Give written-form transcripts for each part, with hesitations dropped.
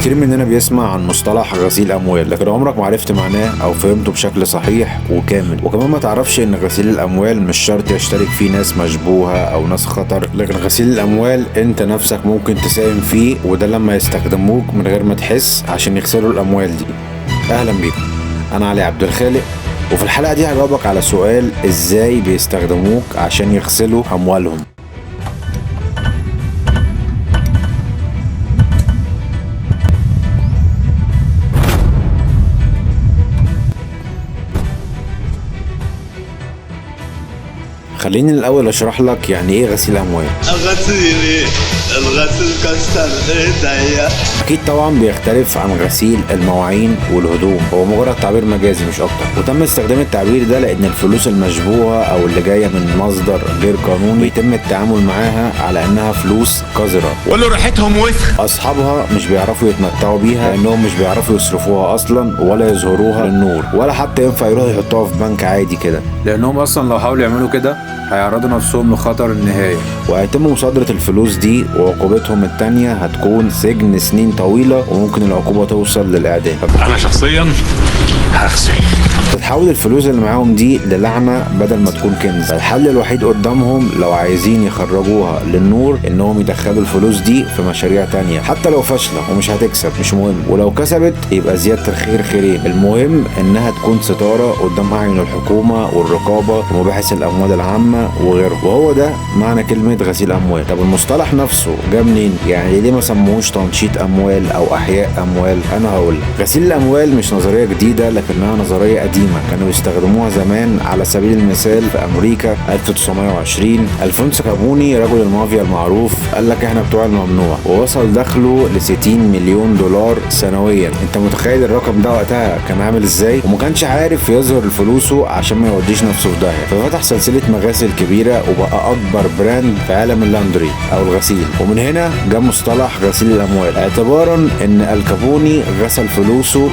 كتير مننا بيسمع عن مصطلح غسيل اموال، لكن عمرك ما عرفت معناه او فهمته بشكل صحيح وكامل. وكمان ما تعرفش ان غسيل الاموال مش شرط يشترك فيه ناس مشبوهة او ناس خطر، لكن غسيل الاموال انت نفسك ممكن تساهم فيه، وده لما يستخدموك من غير ما تحس عشان يغسلوا الاموال دي. اهلا بيكم، انا علي عبد الخالق، وفي الحلقة دي هجاوبك على سؤال ازاي بيستخدموك عشان يغسلوا اموالهم. خليني الاول اشرح لك يعني ايه غسيل اموال. غسيلي الغسيل كسر ايديا. اكيد طبعا بيختلف عن غسيل المواعين والهدوم، هو مجرد تعبير مجازي مش اكتر، وتم استخدام التعبير ده لان الفلوس المشبوهة او اللي جاية من مصدر غير قانوني بيتم التعامل معاها على انها فلوس قذرة، قول له ريحتهم وسخ، اصحابها مش بيعرفوا يتمتعوا بيها لانهم مش بيعرفوا يصرفوها اصلا ولا يظهروها للنور، ولا حتى ينفع يروحوا يحطوها في بنك عادي كده، لانهم اصلا لو حاولوا يعملوا كده هيعرضوا نفسهم لخطر النهاية، وهيتم مصادرة الفلوس دي، وعقوبتهم التانية هتكون سجن سنين طويلة، وممكن العقوبة توصل للإعدام. أنا شخصيا هغسل. تتحول الفلوس اللي معاهم دي للعنة بدل ما تكون كنز. الحل الوحيد قدامهم لو عايزين يخرجوها للنور انهم يدخلوا الفلوس دي في مشاريع تانية، حتى لو فاشلة ومش هتكسب مش مهم، ولو كسبت يبقى زيادة الخير خيرين. المهم انها تكون ستارة قدام اعين الحكومة والرقابة ومباحث الاموال العامة وغيره، وهو ده معنى كلمة غسيل اموال. طب المصطلح نفسه جه منين؟ يعني ليه ما سموهوش تنشيط اموال او احياء اموال؟ انا هقول لك، غسيل الاموال مش نظرية جديدة، لكنها نظرية قديمة كانوا يستخدموها زمان. على سبيل المثال في امريكا 1920 الفونسو كابوني رجل المافيا المعروف قال لك احنا بتوع الممنوع، ووصل دخله ل 60 مليون دولار سنويا. انت متخيل الرقم ده وقتها كان عامل ازاي؟ وما كانش عارف يظهر فلوسه عشان ما يوديش نفسه في داهية، ففتح سلسلة مغاسل كبيرة وبقى اكبر brand في عالم ال laundry او الغسيل. ومن هنا جاء مصطلح غسيل الاموال، اعتبارا ان الكابوني غسل فلوسه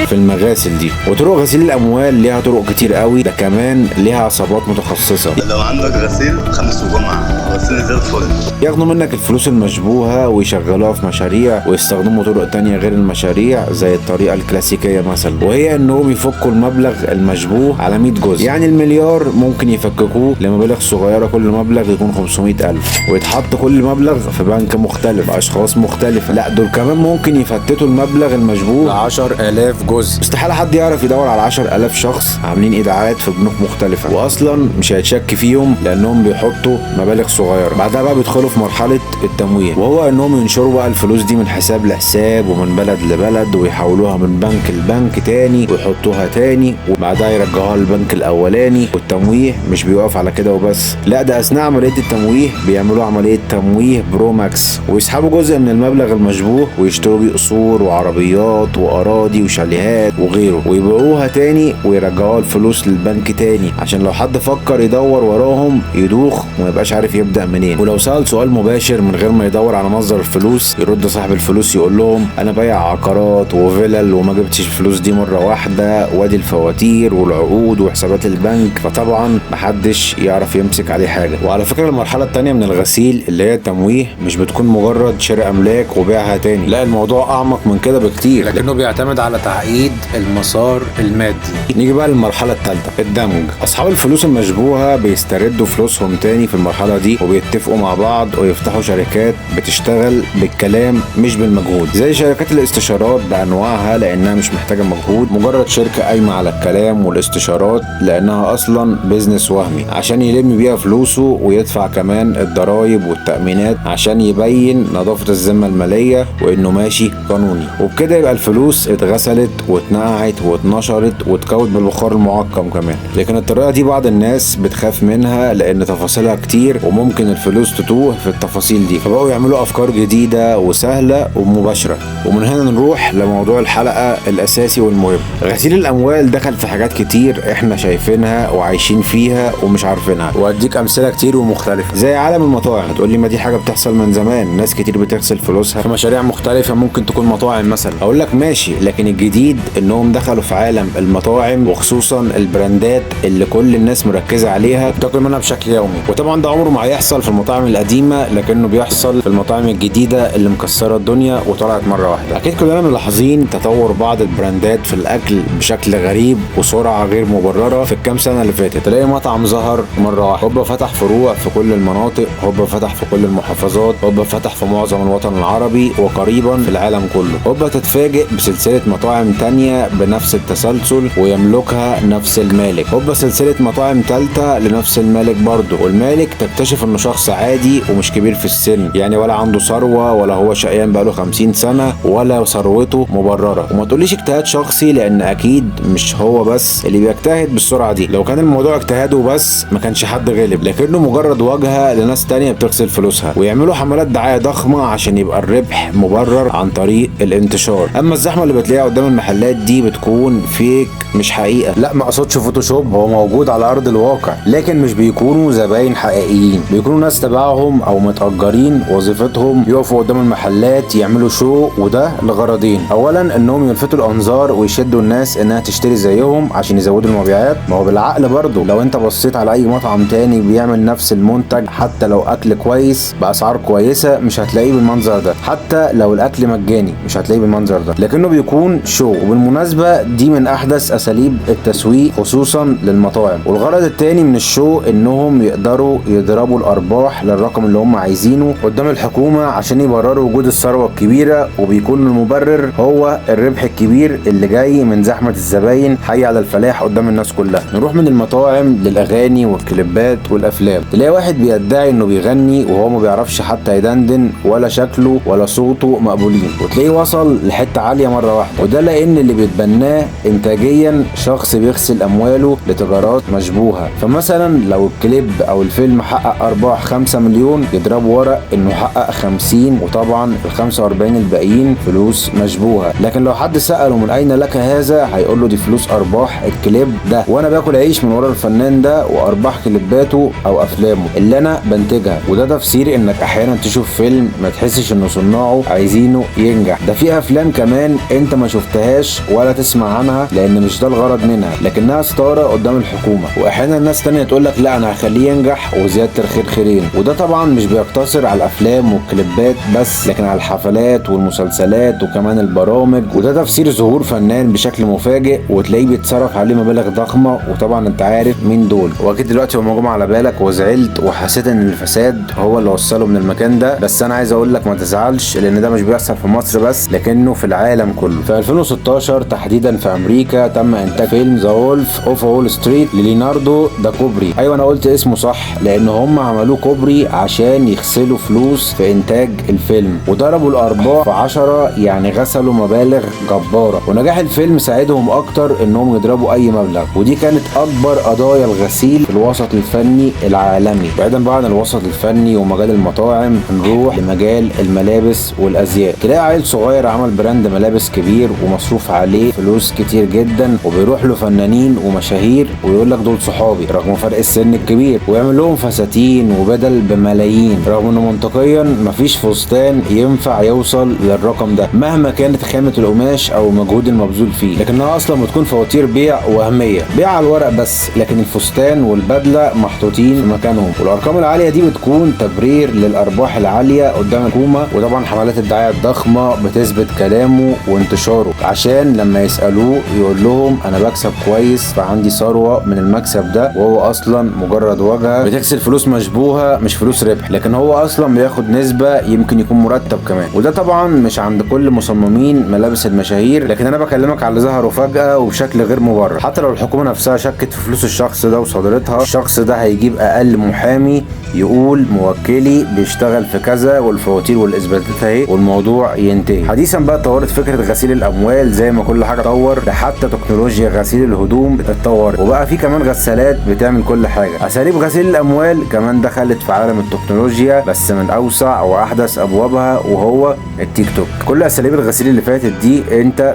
في المغاسل دي. وطرق غسيل الاموال ليها طرق كتير قوي، ده كمان ليها عصابات متخصصة. لو عندك غسيل خميس وجمعه غسيل زي الفل، ياخدوا منك الفلوس المشبوهة ويشغلوها في مشاريع، ويستخدموا طرق تانية غير المشاريع زي الطريقة الكلاسيكية مثلا، وهي انهم يفكوا المبلغ المشبوه على 100 جزء. يعني المليار ممكن يفككوه لمبالغ صغيرة، كل مبلغ يكون 500,000، ويتحط كل مبلغ في بنك مختلف اشخاص مختلفة. لا دول كمان ممكن يفتتوا المبلغ المشبوه 10,000 جزء. استحالة حد يعرف يدور على 10,000 شخص عاملين ايداعات في بنوك مختلفة، واصلا مش هيتشك فيهم لانهم بيحطوا مبالغ صغيرة. بعدها بقى بيدخلوا في مرحلة التمويه، وهو انهم ينشروا بقى الفلوس دي من حساب لحساب ومن بلد لبلد، ويحولوها من بنك لبنك تاني ويحطوها تاني، وبعدها يرجعوها للبنك الاولاني. والتمويه مش بيقف على كده وبس، لا ده اثناء عملية التمويه بيعملوا عملية تمويه pro max، ويسحبوا جزء من المبلغ المشبوه ويشتروا بيه قصور وعربيات واراضي وشاليهات وغيره، ويبيعوها تاني ويرجعوها الفلوس للبنك تاني، عشان لو حد فكر يدور وراهم يدوخ وما يبقاش عارف يبدأ منين. ولو سأل سؤال مباشر من غير ما يدور على مصدر الفلوس، يرد صاحب الفلوس يقول لهم انا بايع عقارات وفلل وما جبتش الفلوس دي مرة واحدة، وادي الفواتير والعقود وحسابات البنك. فطبعا محدش يعرف يمسك عليه حاجة. وعلى فكرة المرحلة التانية من الغسيل اللي هي التمويه مش بتكون مجرد شراء املاك وبيعها تاني، لا الموضوع اعمق من كده بكتير، لكنه بيعتمد على تعقيد المسار المادي. نيجي بقى للمرحلة الثالثة، الدمج. اصحاب الفلوس المشبوهة بيستردوا فلوسهم تاني في المرحلة دي، وبيتفقوا مع بعض ويفتحوا شركات بتشتغل بالكلام مش بالمجهود، زي شركات الاستشارات بانواعها لانها مش محتاجه مجهود، مجرد شركة قايمة على الكلام والاستشارات لانها اصلا business وهمي، عشان يلم بيها فلوسه ويدفع كمان الضرايب والتامينات عشان يبين نظافة الذمة المالية وانه ماشي قانوني. وبكده يبقى الفلوس اتغسلت واتنقعت واتنشرت واتكوت بالبخار المعقم كمان. لكن الطريقة دي بعض الناس بتخاف منها لان تفاصيلها كتير وممكن الفلوس تتوه في التفاصيل دي، فبقوا يعملوا افكار جديدة وسهلة ومباشرة. ومن هنا نروح لموضوع الحلقة الاساسي والمهم. غسيل الاموال دخل في حاجات كتير احنا شايفينها وعايشين فيها ومش عارفينها، واديك امثلة كتير ومختلفة زي عالم المطاعم. هتقول لي ما دي حاجة بتحصل من زمان، ناس كتير بتغسل فلوسها في مشاريع مختلفة، ممكن تكون مطاعم مثلا. اقول لك ماشي، لكن الجديد انهم دخلوا في عالم المطاعم، وخصوصا البراندات اللي كل الناس مركزه عليها بتاكل منها بشكل يومي. وطبعا ده عمره ما هيحصل بيحصل في المطاعم القديمة لكنه بيحصل في المطاعم الجديدة اللي مكسرة الدنيا وطلعت مرة واحدة. اكيد كلنا ملاحظين تطور بعض البراندات في الاكل بشكل غريب وسرعة غير مبررة في الكام سنة اللي فاتت. تلاقي مطعم ظهر مرة واحدة، هوبا فتح فروع في كل المناطق، هوبا فتح في كل المحافظات، هوبا فتح في معظم الوطن العربي وقريبا في العالم كله. هوبا تتفاجئ بسلسلة مطاعم تانية بنفس التسلسل ويملكها نفس المالك، هوبا سلسلة مطاعم تالتة لنفس المالك برضه، والمالك تكتشف انه شخص عادي ومش كبير في السن، يعني ولا عنده ثروة ولا هو شقيان بقاله 50 سنة ولا ثروته مبررة. وما تقوليش اجتهاد شخصي، لان اكيد مش هو بس اللي بيجتهد بالسرعة دي. لو كان الموضوع اجتهاده بس ما كانش حد غلب، لكنه مجرد واجهة لناس تانية بتغسل فلوسها ويعملوا حملات دعاية ضخمة عشان يبقى الربح مبرر عن طريق الانتشار. اما الزحمة اللي بتلاقيها قدام المحلات دي بتكون fake مش حقيقة. لا ما اقصدش فوتوشوب، هو موجود على ارض الواقع، لكن مش بيكونوا زباين حقيقيين، بيكونوا ناس تبعهم او متأجرين وظيفتهم يقفوا قدام المحلات يعملوا show، وده لغرضين: اولا انهم يلفتوا الانظار ويشدوا الناس انها تشتري زيهم عشان يزودوا المبيعات. ما هو بالعقل برضه لو انت بصيت على اي مطعم تاني بيعمل نفس المنتج حتى لو اكل كويس باسعار كويسة مش هتلاقيه بالمنظر ده، حتى لو الاكل مجاني مش هتلاقيه بالمنظر ده، لكنه بيكون show. وبالمناسبة دي من احدث اساليب التسويق خصوصا للمطاعم. والغرض التاني من ال show انهم يقدروا يضربوا الارباح للرقم اللي هم عايزينه قدام الحكومة عشان يبرروا وجود الثروة الكبيرة، وبيكون المبرر هو الربح الكبير اللي جاي من زحمة الزباين حي على الفلاح قدام الناس كلها. نروح من المطاعم للاغاني والكليبات والافلام. تلاقي واحد بيدعي انه بيغني وهو ما بيعرفش حتى يدندن، ولا شكله ولا صوته مقبولين، وتلاقيه وصل لحته عالية مرة واحدة. وده لان اللي بيتبناه انتاجيا شخص بيغسل امواله لتجارات مشبوهة. فمثلا لو الكليب او الفيلم حقق ارباح 5 مليون يضربوا ورق انه حقق 50، وطبعا ال 45 الباقيين فلوس مشبوهة. لكن لو حد ساله من اين لك هذا هيقول له دي فلوس ارباح الكليب ده، وانا باكل عيش من ورا الفنان ده وارباح كليباته او افلامه اللي انا بنتجها. وده تفسير انك احيانا تشوف فيلم ما تحسش انه صناعة عايزينه ينجح. ده في افلام كمان انت ما شفتهاش ولا تسمع عنها لان مش ده الغرض منها، لكنها ستارة قدام الحكومة. واحيانا الناس تانية تقول لك لا انا هخليه ينجح وزيادة الخير خيرين. وده طبعا مش بيقتصر على الافلام والكليبات بس، لكن على الحفلات والمسلسلات وكمان البرامج. وده تفسير ظهور فنان بشكل مفاجئ وتلاقيه بيتصرف عليه مبالغ ضخمة، وطبعا انت عارف مين دول. واكيد دلوقتي هم جم على بالك وزعلت وحسيت ان الفساد هو اللي وصله من المكان ده، بس انا عايز اقول لك ما تزعلش، لان ده مش بيحصل في مصر بس لكنه في العالم كله. في 2016 تحديدا في امريكا تم انتاج فيلم The Wolf of Wall Street لليوناردو دا كوبري. ايوه انا قلت اسمه صح، لان هم عملوه كوبري عشان يغسلوا فلوس في انتاج الفيلم، وضربوا الارباح في 10، يعني غسلوا مبالغ جبارة. ونجاح الفيلم ساعدهم اكتر انهم يضربوا اي مبلغ، ودي كانت اكبر قضايا الغسيل في الوسط الفني العالمي. بعيدا بقى عن الوسط الفني ومجال المطاعم، نروح لمجال الملابس والازياء. تلاقي عيل صغير عمل brand ملابس كبير ومصروف عليه فلوس كتير جدا، وبيروح له فنانين ومشاهير ويقول لك دول صحابي رغم فرق السن الكبير، ويعمل لهم فساتين وبدل بملايين، رغم انه منطقيا مفيش فستان ينفع يوصل للرقم ده مهما كانت خامة القماش او المجهود المبذول فيه، لكنها اصلا بتكون فواتير بيع وهمية، بيع على الورق بس، لكن الفستان والبدلة محطوطين في مكانهم. والارقام العالية دي بتكون تبرير للارباح العالية قدام الحكومة، وطبعا حملات الدعاية الضخمة بتثبت كلامه وانتشاره، عشان لما يسألوه يقول لهم انا بكسب كويس فعندي ثروة من المكسب ده، وهو اصلا مجرد واجهة بتغسل فلوس مشبوهة مش فلوس ربح، لكن هو اصلا بياخد نسبة يمكن يكون مرتب كمان. وده طبعا مش عند كل مصممين ملابس المشاهير، لكن انا بكلمك على اللي ظهروا فجأة وبشكل غير مبرر. حتى لو الحكومة نفسها شكت في فلوس الشخص ده وصادرتها، الشخص ده هيجيب اقل محامي يقول موكلي بيشتغل في كذا والفواتير والاثباتات اهي، والموضوع ينتهي. حديثا بقى اتطورت فكرة غسيل الاموال زي ما كل حاجة اتطور، ده حتى تكنولوجيا غسيل الهدوم اتطورت، وبقى في كمان غسالات بتعمل كل حاجة. اساليب غسيل الاموال كمان دخلت في عالم التكنولوجيا، بس من اوسع واحدث ابوابها وهو التيك توك. كل اساليب الغسيل اللي فاتت دي انت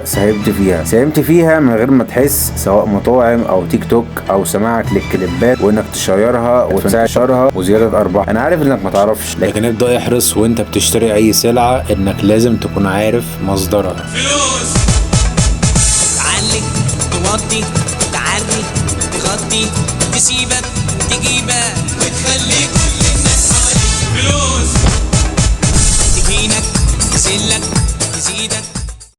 ساهمت فيها من غير ما تحس، سواء مطاعم او تيك توك او سماعك للكليبات وانك تشيرها وتنشرها وزيادة ارباح. انا عارف انك ما تعرفش، لكن ابدا احرص وانت بتشتري اي سلعه انك لازم تكون عارف مصدرها. فلوس تعلي توطي تعري تغطي تسيبك تجيبك وتخلي كل الناس. الفلوس تهينك تذلك تزيدك.